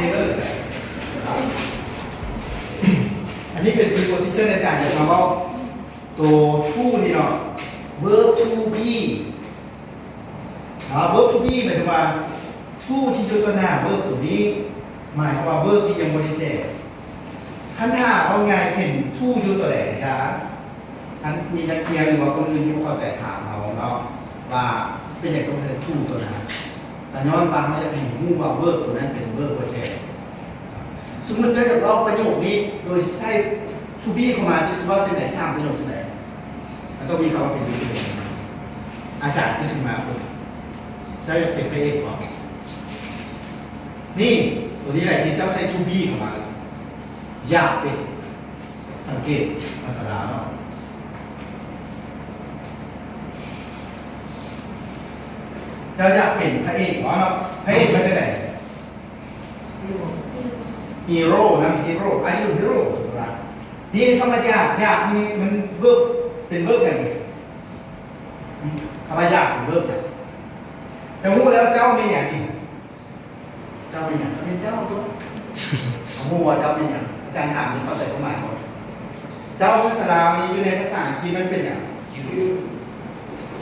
ອັນນີ້ເປັນ preposition ອາຈານຢາກມາເວົ້າໂຕ to ນີ້ເນາະ verb to be ເນາະ verb to be ໝາຍເຖິງວ່າ to ທີ່ຢູ່ຕໍ່ໜ້າ verb ໂຕນີ້ ໝາຍຄວາມວ່າ verb ນີ້ຍັງບໍ່ໄດ້ແຈກ. ຄັນຖ້າເວົ້າງ່າຍເຫັນ to ຢູ່ຕົວໃດກະຢ່າ ຄັນມີນັກຮຽນ ຫຼືວ່າຄົນອື່ນທີ່ບໍ່ເຂົ້າໃຈຖາມເຮົາເນາະ ວ່າເປັນຫຍັງຕ້ອງໃສ່ to ຕົວນັ້ນ ກະຍ້ອນວ່າເຮົາຢາກໃຫ້ຮູ້ວ່າ verb ຕົວນັ້ນເປັນ verb ບໍ່ແທ້. ສົມມຸດເຈົ້າຢາກເວົ້າປະໂຫຍກນີ້ໂດຍຊິໃຊ້ to be ເຂົ້າມາ ເຈົ້າຊິເວົ້າຈັ່ງໃດ ສ້າງປະໂຫຍກຈັ່ງໃດ? ມັນຕ້ອງມີຄຳວ່າເປັນ verb ອາຈານຂຶ້ນມາເບິ່ງ ເຈົ້າຢາກເປັນພະເອກບໍ່? ນີ້ ຕົວນີ້ແຫຼະທີ່ເຈົ້າໃສ່ to be ເຂົ້າມາ ຢາກເປັນ ສັງເກດພາສາລາວເນາະ ເຈົ້າຢາກເປັນພະເອກບໍ່ເນາະ? ພະເອກມາຈາກໃດ? Hero ນະ Hero. Are you hero? ສົມມຸດວ່າ ນີ້ຄຳວ່າຢາກ ຢາກນີ້ມັນ verb ເປັນ verb ຫຍັງນີ້? ຄຳວ່າຢາກເປັນ verb ຫຍັງ? ເຈົ້າຮູ້ແລ້ວ ເຈົ້າແມ່ນຫຍັງນີ້? ເຈົ້າແມ່ນຫຍັງ? ເຈົ້າແມ່ນເຈົ້າຕົວະ. ເຮົາຮູ້ວ່າເຈົ້າແມ່ນຫຍັງ? ອາຈານຖາມນີ້ເຂົ້າໃຈຄວາມໝາຍບໍ່? ເຈົ້າພາສາລາວນີ້ຢູ່ໃນພາສາອັງກິດມັນເປັນຫຍັງ? You.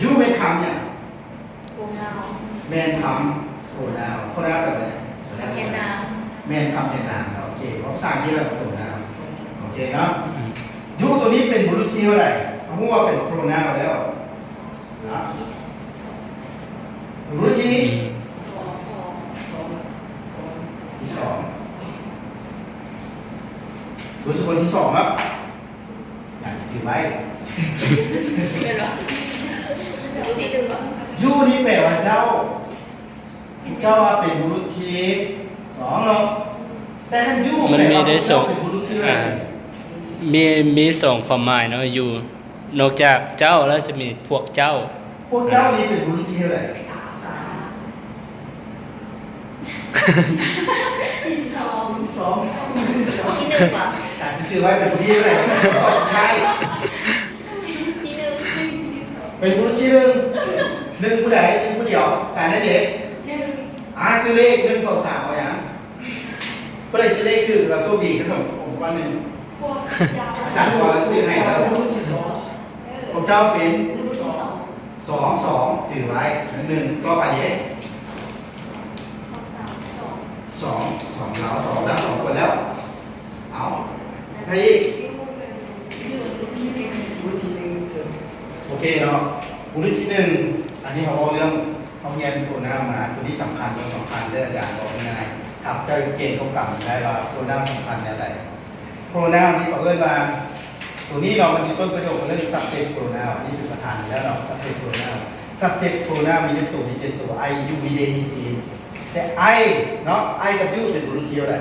You ແມ່ນຄຳຫຍັງ? Pronoun. ແມ່ນຄຳ pronoun. Pronoun ແປວ່າຫຍັງ? ຄຳແທນນາມ. ແມ່ນຄຳແທນນາມ. ໂອເຄ ເວົ້າພາສາອັງກິດແລ້ວ pronoun. ໂອເຄເນາະ. ອືມ You ຕົວນີ້ເປັນບຸລຸດທີເທົ່າໃດ? ເຮົາຮູ້ວ່າເປັນ pronoun ແລ້ວ. ບຸລຸດທີ ອືມ ທີສອງ ບຸລຸດສຸຄົນທີສອງເນາະ ຢາກຊື່ໄວ້ ແມ່ນບໍ່? ບຸລຸດທີໜຶ່ງບໍ່? You ນີ້ແປວ່າເຈົ້າ ເຈົ້າວ່າເປັນບຸລຸດທີສອງເນາະ ແຕ່ຄັນ You ມັນມີໄດ້ສອງ ເປັນບຸລຸດທີ ອາ ມີ ມີສອງຄວາມໝາຍເນາະ You ນອກຈາກເຈົ້າແລ້ວຈະມີພວກເຈົ້າ. ພວກເຈົ້ານີ້ເປັນບຸລຸດທີເທົ່າໃດ? ສາມ ທີສອງ ທີສອງ ທີໜຶ່ງຫວາ? ການຊື່ໄວ້ເປັນບຸລຸດທີເທົ່າໃດ? ຂໍ້ສຸດທ້າຍ ທີໜຶ່ງ ທີສອງ ເປັນບຸລຸດທີໜຶ່ງ ໜຶ່ງຜູ້ໃດ? ໜຶ່ງຜູ້ດຽວ ການນັ້ນເດ ໜຶ່ງ ອາ ຊື່ເລກ ໜຶ່ງ ສອງ ສາມ ເອົາຫຍັງ? ຜູ້ໃດຊື້ເລກຖືກລະໂຊກດີ ຂະໜົມຂອງວັນໜຶ່ງ ອາຈານຫົວລະຊື້ໃຫ້ລະ. ພວກເຈົ້າເປັນ ສອງ ສອງ ຈື່ໄວ້ ໜຶ່ງ ຕໍ່ໄປເດ້ ສອງ ສອງ ລາວສອງ ລາວສອງຄົນແລ້ວ ເອົາ ໃຜອີກ? ໂອເຄເນາະ ບຸລຸດທີໜຶ່ງ ອັນນີ້ເຮົາເວົ້າເລື່ອງ ເຮົາຮຽນໂປຣນາວມາ ໂຕນີ້ສຳຄັນບໍ່? ສຳຄັນເດີ ອາຈານບອກງ່າຍໆ ຖ້າເຈົ້າເກັ່ງ ເຈົ້າຈຳໄດ້ວ່າໂປຣນາວສຳຄັນແນວໃດ. ໂປຣນາວນີ້ເຂົາເອີ້ນວ່າ ໂຕນີ້ເນາະ ມັນຢູ່ຕົ້ນປະໂຫຍກ ເຂົາເອີ້ນ subject pronoun ອັນນີ້ເປັນປະທານຢູ່ແລ້ວເນາະ subject pronoun. Subject pronoun ມີຈັກໂຕ? ມີເຈັດໂຕ I, you, we, they, he, she, it ແຕ່ I ເນາະ I ກັບ you ເປັນບຸລຸດທີເທົ່າໃດ?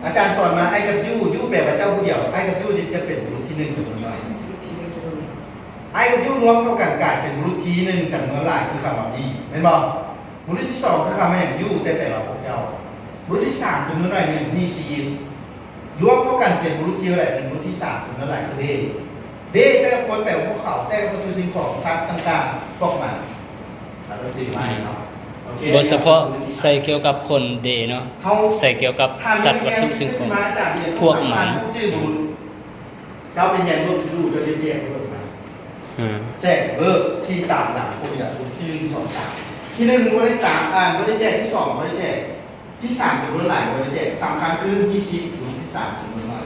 ອາຈານສອນມາ I ກັບ you, you ແປວ່າເຈົ້າຜູ້ດຽວ I ກັບ you ນີ້ຈະເປັນບຸລຸດທີໜຶ່ງຈຳນວນໜ້ອຍ I ກັບ you ລວມເຂົ້າກັນກາຍເປັນບຸລຸດທີໜຶ່ງຈຳນວນຫຼາຍ ຄືຄຳວ່າ we ແມ່ນບໍ່? ບຸລຸດທີສອງຄືຄຳວ່າຫຍັງ? You ແຕ່ແປວ່າພວກເຈົ້າ. ບຸລຸດທີສາມຈຳນວນໜ້ອຍແມ່ນ he, she, it ລວມເຂົ້າກັນເປັນບຸລຸດທີເທົ່າໃດ? ເປັນບຸລຸດທີສາມຈຳນວນຫຼາຍຄື they. They ໃຊ້ກັບຄົນ ແປວ່າພວກເຂົາ ໃຊ້ກັບວັດຖຸສິ່ງຂອງ ສັດຕ່າງໆ ພວກມັນ. ເຮົາຕ້ອງຈື່ໄວ້ເນາະ ໂອເຄ ບໍ່ສະເພາະໃຊ້ກ່ຽວກັບຄົນ they ເນາະ ເຮົາໃຊ້ກ່ຽວກັບສັດ ວັດຖຸສິ່ງຂອງ ພວກມັນ. ເຈົ້າໄປຮຽນ verb to do ເຈົ້າຈະແຈກ verb ມາ ອືມ ແຈກ verb ທີ່ຕາມຫຼັງ ຄົນນີ້ລະ ທີ່ໜຶ່ງ ສອງ ສາມ ທີໜຶ່ງບໍ່ໄດ້ຕາມ ອ່າ ບໍ່ໄດ້ແຈກ ທີສອງບໍ່ໄດ້ແຈກ ທີສາມຈຳນວນຫຼາຍບໍ່ໄດ້ແຈກ. ສຳຄັນຄື he, she, it ທີ່ສາມຈຳນວນໜ້ອຍ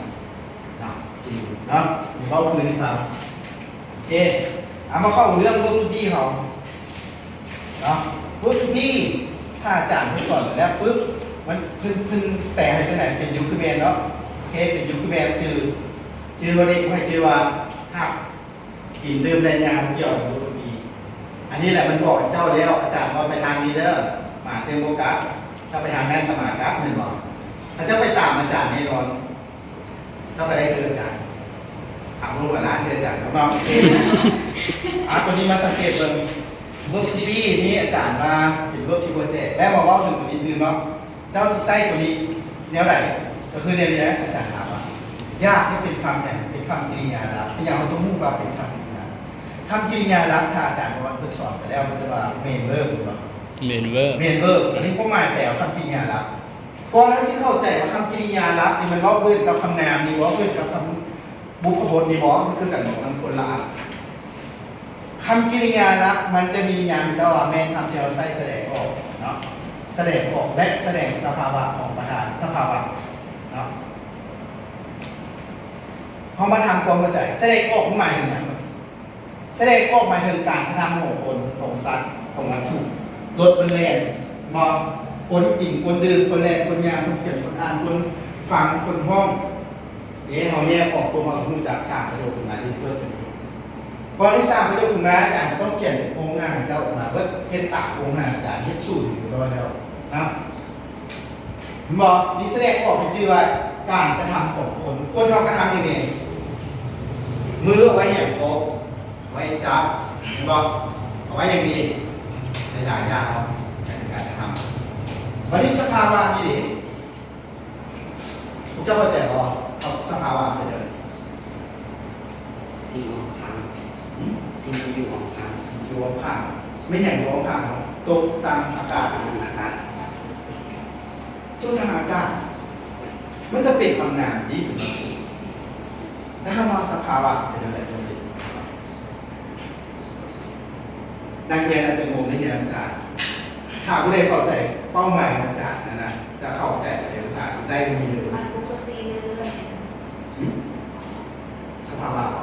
ເນາະ ຈິງເນາະ ນີ້ເວົ້າຄືນໃຫ້ຟັງ. ໂອເຄ ເອົາມາເຂົ້າເລື່ອງ verb to be ເຮົາເນາະ verb to be ພະອາຈານເພິ່ນສອນໄປແລ້ວປຶບ ມັນ ເພິ່ນ ເພິ່ນແປໃຫ້ຈັ່ງໃດ? ເປັນຢູ່ຄືແມ່ນເນາະ ໂອເຄ ເປັນຢູ່ຄືແມ່ນ ຈື່ ຈື່ວ່ານີ້ ໃຫ້ຈື່ວ່າ ຮັກ ກິນ ດື່ມ ແລະ ຍ່າງ ມັນກ່ຽວກັບ verb to be. ອັນນີ້ແຫຼະມັນບອກໃຫ້ເຈົ້າແລ້ວ ອາຈານວ່າໄປທາງນີ້ເດີ ໝາຈຶ່ງບໍ່ກັດ ຖ້າໄປທາງນັ້ນກະໝາກັດ ແມ່ນບໍ່? ຖ້າເຈົ້າໄປຕາມອາຈານແນ່ນອນ ເຈົ້າໄປໄດ້ຄືອາຈານ ຖາມລູກຫຼານຄືອາຈານເນາະ. ອາ ໂຕນີ້ມາສັງເກດເບິ່ງ verb to be ນີ້ອາຈານວ່າເປັນ verb ທີ່ບໍ່ແຈກ ແລະ ມາເວົ້າເຖິງໂຕນີ້ຕື່ມເນາະ. ເຈົ້າຊິໃຊ້ໂຕນີ້ແນວໃດ? ກໍຄືແນວນີ້ແຫຼະ ອາຈານຖາມວ່າ ຢາກໃຫ້ເປັນຄຳຫຍັງ? ເປັນຄຳກິລິຍາລັບ. ເປັນຫຍັງເຮົາຕ້ອງຮູ້ວ່າເປັນຄຳກິລິຍາ? ຄຳກິລິຍາລັບ ຖ້າອາຈານບອກວ່າເພິ່ນສອນໄປແລ້ວ ເພິ່ນຈະວ່າ main verb ແມ່ນບໍ່? Main verb. Main verb ອັນນີ້ຄວາມໝາຍແປຂອງຄຳກິລິຍາລັບ. ກ່ອນເຮົາຊິເຂົ້າໃຈວ່າຄຳກິລິຍາຫຼັກນີ້ມັນເວົ້າພື້ນກັບຄຳນາມນີ້ບໍ່ ເວົ້າພື້ນກັບຄຳບຸບພະບົດນີ້ບໍ່ ມັນຄືກັນບໍ່ ມັນຄົນລະອັນ. ຄຳກິລິຍາຫຼັກມັນຈະນິຍາມເຈົ້າວ່າແມ່ນຄຳທີ່ເຮົາໃຊ້ສະແດງອອກເນາະ ສະແດງອອກ ແລະ ສະແດງສະພາວະຂອງປະທານ ສະພາວະເນາະ. ເຮົາມາທຳຄວາມເຂົ້າໃຈ ສະແດງອອກມັນໝາຍເຖິງຫຍັງ? ສະແດງອອກໝາຍເຖິງການກະທຳຂອງຄົນ ຂອງສັດ ຂອງວັດຖຸ ລົດມັນແລ່ນ ບໍ່ ຄົນກິນ ຄົນດື່ມ ຄົນແລ່ນ ຄົນຍ່າງ ຄົນຂຽນ ຄົນອ່ານ ຄົນຟັງ ຄົນຮ້ອງ. ເດ້ ເຮົາແຍກອອກ ພວກເຮົາຮູ້ຈັກສາມປະໂຫຍກຂຶ້ນມາ ທີ່ເພີ່ມຂຶ້ນອີກ. ກ່ອນທີ່ສາມປະໂຫຍກຂຶ້ນມາ ອາຈານກໍຕ້ອງຂຽນເປັນໂຄງຮ່າງໃຫ້ເຈົ້າອອກມາເບິດ ເຮັດຕາມໂຄງຮ່າງອາຈານ ເຮັດສູດຢູ່ເລີຍແລ້ວນະ ເຫັນບໍ່? ນີ້ສະແດງອອກໃຫ້ຈື່ວ່າການກະທຳຂອງຄົນ ຄົນເຮົາກະທຳຫຍັງແດ່? ມືເອົາໄວ້ຫຍັງ? ໂຕະ ໄວ້ຈັບ ເຫັນບໍ່? ເອົາໄວ້ຫຍັງອີກ? ຫຼາຍໆຢ່າງເນາະ ໃນການກະທຳ. ບັດນີ້ສະພາວະນີ້ເດ ພວກເຈົ້າເຂົ້າໃຈບໍ່? ສະພາວະເປັນຈັ່ງໃດ? ສິ່ງຮອບຂ້າງ ຫຶ? ສິ່ງທີ່ຢູ່ຮອບຂ້າງ ສິ່ງທີ່ຢູ່ຮອບຂ້າງ ແມ່ນຫຍັງຢູ່ຮອບຂ້າງເຮົາ? ຕົກຕາມອາກາດ ຕົກຕາມອາກາດ ຕົກຕາມອາກາດ ມັນກໍເປັນຄຳນາມທີ່ເປັນວັດຖຸ. ແລ້ວຄຳວ່າສະພາວະເປັນຈັ່ງໃດ? ຈັ່ງເປັນສະພາວະ ນັກຮຽນອາດຈະງົງໃນຮຽນອາຈານ. ຖ້າຜູ້ໃດເຂົ້າໃຈເປົ້າໝາຍຂອງອາຈານນັ້ນນະ ຈະເຂົ້າໃຈໃນພາສາໄດ້ບໍ່ມີເລີຍ. ມັນປົກກະຕິເລື້ອຍໆ ຫຶ? ສະພາວະບໍ່?